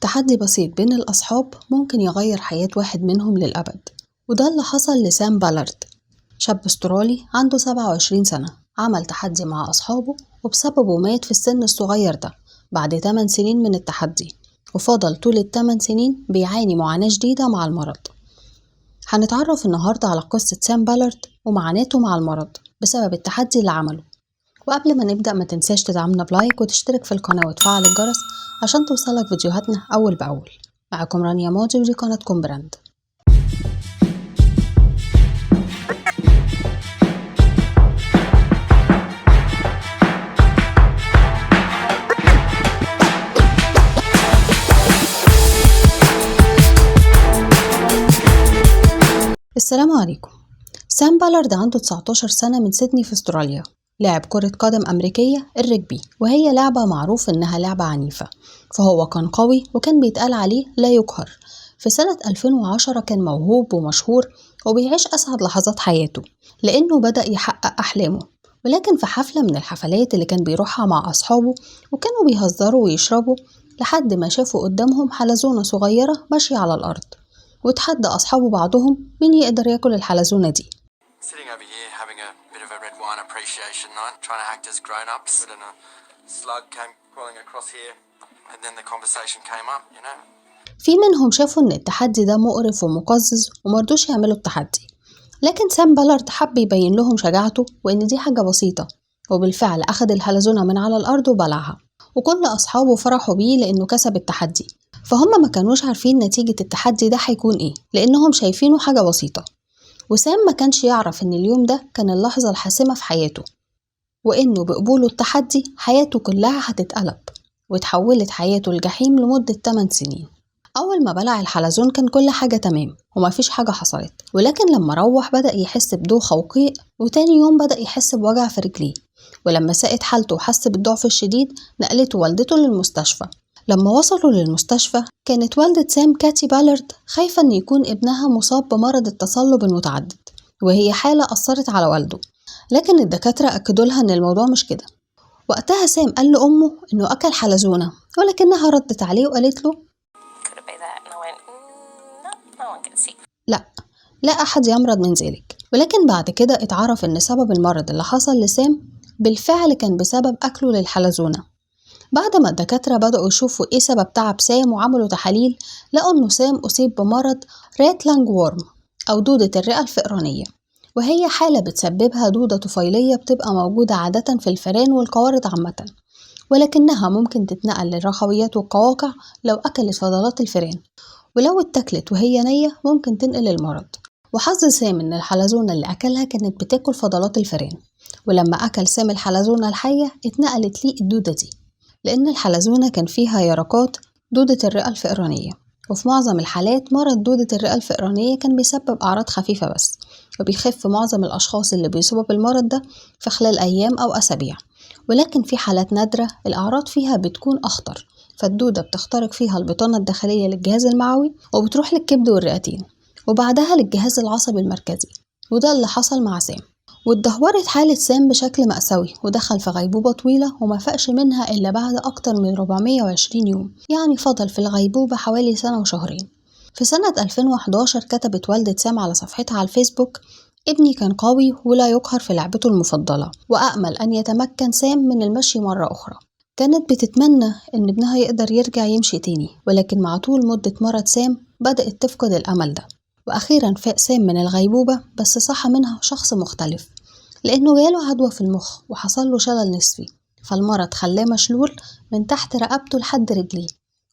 تحدي بسيط بين الأصحاب ممكن يغير حياة واحد منهم للأبد، وده اللي حصل لسام بالارد، شاب استرالي عنده 27 سنة، عمل تحدي مع أصحابه وبسببه مات في السن الصغير ده بعد 8 سنين من التحدي، وفضل طول ال8 سنين بيعاني معاناة شديدة مع المرض. هنتعرف النهاردة على قصة سام بالارد ومعاناته مع المرض بسبب التحدي اللي عمله. وقبل ما نبدأ ما تنساش تدعمنا ب like وتشترك في القناة وتفعل الجرس عشان توصلك فيديوهاتنا أول بأول. معكم رانيا ماضي ودي قناتكم براند. السلام عليكم. سام بالارد عنده 19 سنة من سيدني في استراليا، لاعب كرة قدم أمريكية الرجبي، وهي لعبة معروف إنها لعبة عنيفة، فهو كان قوي وكان بيتقال عليه لا يقهر. في سنة 2010 كان موهوب ومشهور وبيعيش أسعد لحظات حياته لأنه بدأ يحقق أحلامه، ولكن في حفلة من الحفلات اللي كان بيروحها مع أصحابه وكانوا بيهزروا ويشربوا لحد ما شافوا قدامهم حلزونة صغيرة ماشية على الأرض، وتحدى أصحابه بعضهم مين يقدر ياكل الحلزونة دي. Sitting over here having a bit of a red wine appreciation night, trying to act as grown-ups, and a slug came crawling across here, and then the conversation came up, you know. في منهم شافوا إن التحدي ده مقرف ومقزز ومرضوش يعملوا التحدي، لكن سام بالارد حب يبين لهم شجاعته وإن دي حاجة بسيطة، وبالفعل أخد الحلزونة من على الأرض وبلعها، وكل أصحابه فرحوا بيه لأنه كسب التحدي. فهم ما كانوش عارفين نتيجة التحدي ده هيكون إيه لأنهم شايفينه حاجة بسيطة، وسام ما كانش يعرف إن اليوم ده كان اللحظة الحاسمة في حياته، وإنه بقبوله التحدي حياته كلها هتتقلب، وتحولت حياته لجحيم لمدة 8 سنين. أول ما بلع الحلزون كان كل حاجة تمام وما فيش حاجة حصلت، ولكن لما روح بدأ يحس بدوخة وقيء، وتاني يوم بدأ يحس بوجع في رجليه، ولما ساءت حالته وحس بالضعف الشديد نقلته والدته للمستشفى. لما وصلوا للمستشفى كانت والدة سام كاتي بالارد خايفة إن يكون ابنها مصاب بمرض التصلب المتعدد، وهي حالة أثرت على والده، لكن الدكاترة أكدوا لها إن الموضوع مش كده. وقتها سام قال لأمه إنه أكل حلزونة، ولكنها ردت عليه وقالت له Could it be that? And I went, no, no one gets sick. لا، لا أحد يمرض من ذلك. ولكن بعد كده اتعرف إن سبب المرض اللي حصل لسام بالفعل كان بسبب أكله للحلزونة. بعد ما الدكاترة بدأوا يشوفوا إيه سبب تعب سام وعملوا تحاليل، لقوا إنه سام أصيب بمرض rat lung worm أو دودة الرئة الفئرانية، وهي حالة بتسببها دودة طفيلية بتبقى موجودة عادة في الفئران والقوارض عامة، ولكنها ممكن تتنقل للرخويات والقواقع لو أكلت فضلات الفئران، ولو اتاكلت وهي نية ممكن تنقل المرض. وحظ سام إن الحلزونة اللي أكلها كانت بتاكل فضلات الفئران، ولما أكل سام الحلزونة الحية اتنقلت ليه الدودة دي، لأن الحلزونة كان فيها يرقات دودة الرئة الفئرانية، وفي معظم الحالات مرض دودة الرئة الفئرانية كان بيسبب أعراض خفيفة بس، وبيخف معظم الأشخاص اللي بيصابوا بالمرض ده في خلال أيام أو أسابيع، ولكن في حالات نادرة الأعراض فيها بتكون أخطر، فالدودة بتخترق فيها البطانة الداخلية للجهاز المعوي وبتروح للكبد والرئتين وبعدها للجهاز العصبي المركزي، وده اللي حصل مع سام. واتدهورت حالة سام بشكل مأساوي ودخل في غيبوبة طويلة وما فاقش منها إلا بعد أكتر من 420 يوم، يعني فضل في الغيبوبة حوالي سنة وشهرين. في سنة 2011 كتبت والدة سام على صفحتها على الفيسبوك: ابني كان قوي ولا يقهر في لعبته المفضلة، وأأمل أن يتمكن سام من المشي مرة أخرى. كانت بتتمنى إن ابنها يقدر يرجع يمشي تاني، ولكن مع طول مدة مرض سام بدأت تفقد الأمل ده. وأخيرا فاق سام من الغيبوبة، بس صحى منها شخص مختلف، لأنه جاله عدوى في المخ وحصل له شلل نصفي، فالمرض خلاه مشلول من تحت رقبته لحد رجليه،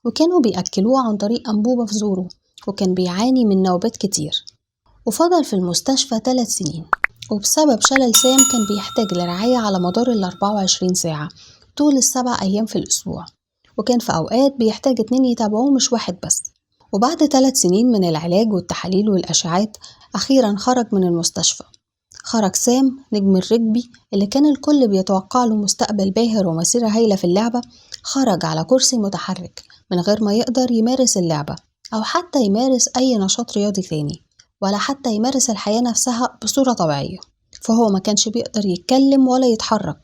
وكانوا بيأكلوه عن طريق أنبوبة في زوره، وكان بيعاني من نوبات كتير، وفضل في المستشفى 3 سنين. وبسبب شلل سام كان بيحتاج لرعاية على مدار 24 ساعة طول ال7 أيام في الأسبوع، وكان في أوقات بيحتاج 2 يتابعوه مش واحد بس. وبعد 3 سنين من العلاج والتحاليل والأشعات أخيرا خرج من المستشفى. خرج سام نجم الرجبي اللي كان الكل بيتوقع له مستقبل باهر ومسيرة هايلة في اللعبة، خرج على كرسي متحرك من غير ما يقدر يمارس اللعبة أو حتى يمارس أي نشاط رياضي تاني، ولا حتى يمارس الحياة نفسها بصورة طبيعية. فهو ما كانش بيقدر يتكلم ولا يتحرك،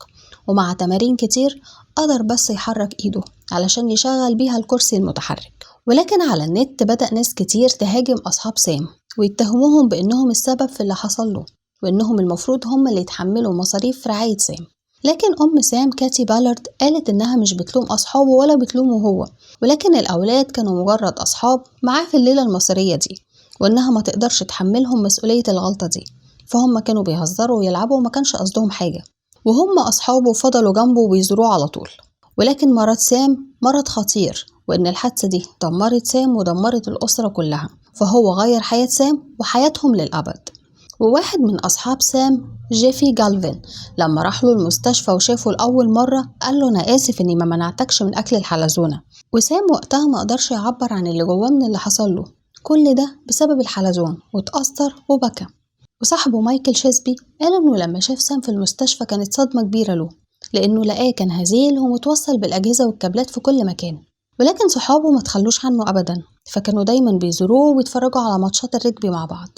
ومع تمارين كتير قدر بس يحرك إيده علشان يشغل بيها الكرسي المتحرك. ولكن على النت بدأ ناس كتير تهاجم أصحاب سام ويتهموهم بأنهم السبب في اللي حصل له، وإنهم المفروض هم اللي يتحملوا مصاريف رعاية سام. لكن أم سام كاتي بالارد قالت إنها مش بتلوم أصحابه ولا بتلومه هو، ولكن الأولاد كانوا مجرد أصحاب معاه في الليلة المصيرية دي، وإنها ما تقدرش تحملهم مسؤولية الغلطة دي، فهم كانوا بيهزروا ويلعبوا وما كانش قصدهم حاجة، وهم أصحابه فضلوا جنبه وبيزوروه على طول. ولكن مرض سام مرض خطير، وإن الحادثة دي دمرت سام ودمرت الأسرة كلها، فهو غير حياة سام وحياتهم للأبد. وواحد من أصحاب سام جيفي جالفين لما راح له المستشفى وشافه لأول مرة قال له أنا آسف إني ما منعتكش من أكل الحلزونة. وسام وقتها ما قدرش يعبر عن اللي جواه من اللي حصل له، كل ده بسبب الحلزون، واتأثر وبكى. وصاحبه مايكل شيسبي قال إنه لما شاف سام في المستشفى كانت صدمة كبيرة له، لأنه لقاه كان هزيل ومتوصل بالأجهزة والكابلات في كل مكان. ولكن صحابه ما تخلوش عنه أبدا، فكانوا دايما بيزوروه وبيتفرجوا على ماتشات الرجبي مع بعض.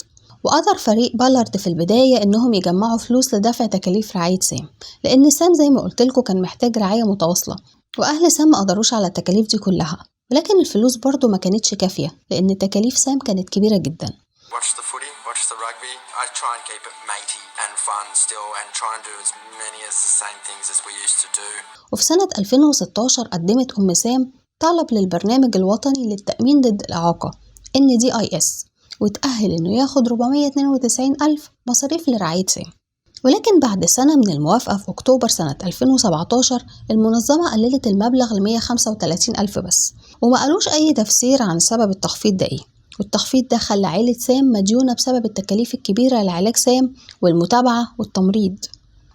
وقدر فريق بالارد في البداية إنهم يجمعوا فلوس لدفع تكاليف رعاية سام، لأن سام زي ما قلتلكوا كان محتاج رعاية متواصلة، وأهل سام ما قدروش على التكاليف دي كلها. ولكن الفلوس برضو ما كانتش كافية، لأن تكاليف سام كانت كبيرة جدا. Watch the footy, watch the rugby. I try and keep it matey and fun still, and try and do as many as the same things as we used to do. وفي سنة 2016 قدمت أم سام طلب للبرنامج الوطني للتأمين ضد الإعاقة NDIS، وتأهل إنه ياخد 492 ألف مصاريف لرعاية سام. ولكن بعد سنة من الموافقة في أكتوبر سنة 2017 المنظمة قللت المبلغ ل 135 ألف بس، وما قالوش أي تفسير عن سبب التخفيض ده إيه. والتخفيض ده خلى عيلة سام مديونة بسبب التكاليف الكبيرة لعلاج سام والمتابعة والتمريض.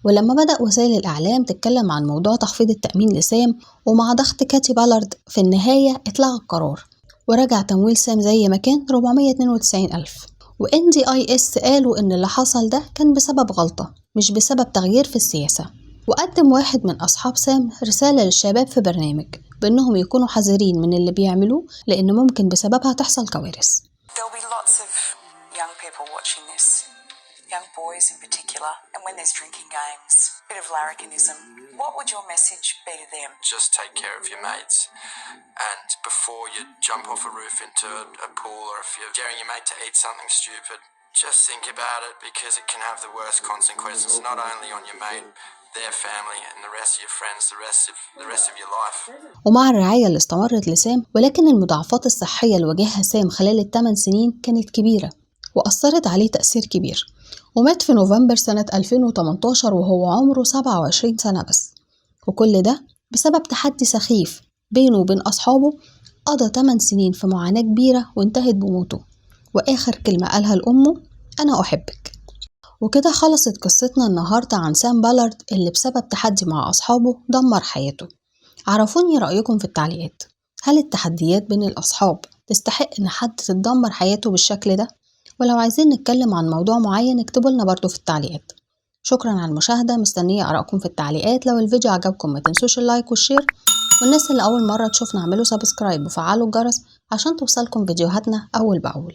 ولما بدأ وسائل الإعلام تتكلم عن موضوع تخفيض التأمين لسام، ومع ضغط كاتي بالارد في النهاية اتلغى القرار ورجع تمويل سام زي ما كان 492 ألف. و NDIS قالوا إن اللي حصل ده كان بسبب غلطة مش بسبب تغيير في السياسة. وقدم واحد من أصحاب سام رسالة للشباب في برنامج بأنهم يكونوا حذرين من اللي بيعملوه، لأن ممكن بسببها تحصل كوارث. There'll be lots of young people watching this, young boys in particular, and when there's drinking games, bit of larrikinism, what would your message be to them? Just take care of your mates, and before you jump off a roof into a pool, or if you're daring your mate to eat something stupid, just think about it, because it can have the worst consequences, not only on your mate, their family, and the rest of your friends, the rest of your life. ومع الرعاية اللي استمرت لسام، ولكن المضاعفات الصحية اللي واجهها سام خلال ال8 سنين كانت كبيرة وأثرت عليه تأثير كبير، ومات في نوفمبر سنة 2018 وهو عمره 27 سنة بس. وكل ده بسبب تحدي سخيف بينه وبين أصحابه قضى 8 سنين في معاناة كبيرة وانتهت بموته. وآخر كلمة قالها لأمه: أنا أحبك. وكده خلصت قصتنا النهاردة عن سام بالارد اللي بسبب تحدي مع أصحابه دمر حياته. عرفوني رأيكم في التعليقات، هل التحديات بين الأصحاب تستحق إن حد تتدمر حياته بالشكل ده؟ ولو عايزين نتكلم عن موضوع معين اكتبوا لنا برضو في التعليقات. شكرا على المشاهدة، مستنية آرائكم في التعليقات. لو الفيديو عجبكم ما تنسوش ال like وال share، والناس اللي أول مرة تشوفنا اعملوا subscribe وفعلوا الجرس عشان توصلكم فيديوهاتنا أول بأول.